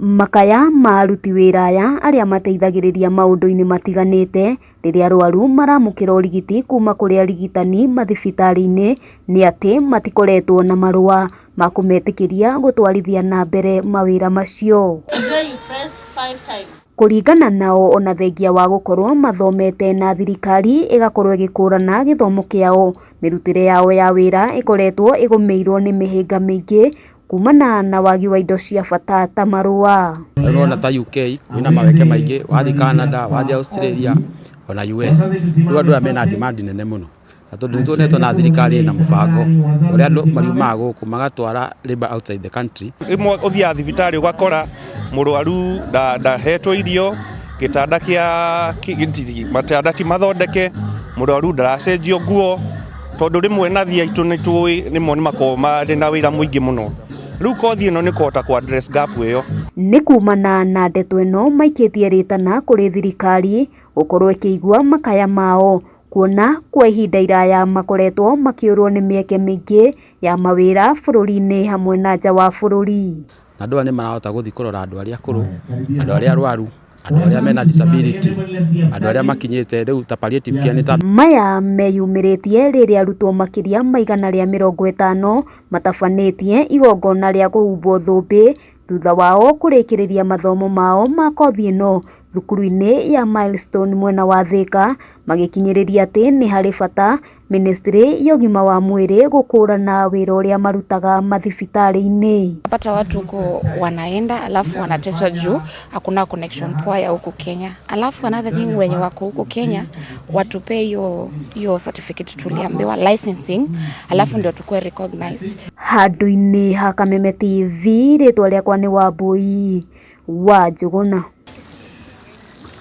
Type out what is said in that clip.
Makaya ma aruti wĩra aya arĩa mateithagĩrĩria maũndũ-inĩ matiganĩte rĩrĩa arwaru maramũkĩra ũrigiti kuma kũrĩ arigitani mathibitarĩ-inĩ nĩ atĩ matikoretwo na marũa ma kũmetĩkĩria gũtwarithia na mbere mawĩra macio. Kũringana nao ona thengia wa gũkorwo mathomete na thirikari ĩgakorwo ĩgĩkũrana gĩthomo kĩao, mĩrutĩre yao ya wĩra ĩkoretwo ĩgũmĩirwo nĩ mĩhĩnga mĩingĩ kumana na wagi wa indo cia bata ta marũa. Rĩu nĩwona ta UK kwĩna maweke maingĩ, wathiĩ Canada, wathiĩ Australia ona US. Rĩu andũ aya mena demand nene mũno na tondũ nĩ tuonetwo na thirikari ĩna mũbango ũrĩa andũ mariumaga gũkũ magatwara labour outside the country. Rĩmwe ũthiaga thibitarĩ ũgakora mũrwaru ndahetwo irio, gĩtanda kĩa matanda ti mathondeke, mũrwaru ndaracenjio nguo, tondũ rĩmwe nathi aitũ nĩ tũĩ rĩmwe nĩ makoragwo marĩ na wĩra mũingĩ mũno. Rĩu kothi ĩno nĩ kũhota kũ address gap ĩyo. Nĩ kumana na ndeto ĩno maikĩtie rĩtana kũrĩ thirikari gũkorwo ĩkĩigua makaya mao kuona kwa ihinda iraya makoretwo makĩũrwo nĩ mĩeke mĩingĩ ya mawĩra bũrũri-inĩ hamwe na nja wa bũrũri. Na andũ aya nĩ marahota gũthiĩ kũrora andũ arĩa akũrũ, andũ arĩa arwaru, andũ arĩa mena disability, andũ arĩa makinyĩte rĩu ta palliative care nĩ ta Maya meyumĩrĩtie rĩrĩa arutwo makĩria ma 150 matabanĩtie igongona rĩa kũhumbwo thũmbĩ thutha wao kũrĩkĩrĩria mathomo mao ma kothi ĩno thukuru-inĩ ya Milestone mwena wa Thika, magĩkinyĩrĩria atĩ nĩ harĩ bata ministry ya ũgima wa mwĩrĩ gũkũrana wĩra ũrĩa marutaga mathibitarĩ-inĩ. Pata watu huko wanaenda alafu wanateswa juu hakuna connection poa ya huku Kenya. Alafu another thing, wenye wako huku Kenya watupe hiyo hiyo certificate tuliambiwa licensing, alafu ndio tukue recognized. Handũ-inĩ ha Kameme TV, rĩtwa rĩakwa nĩ Wambui wa Njũgũna.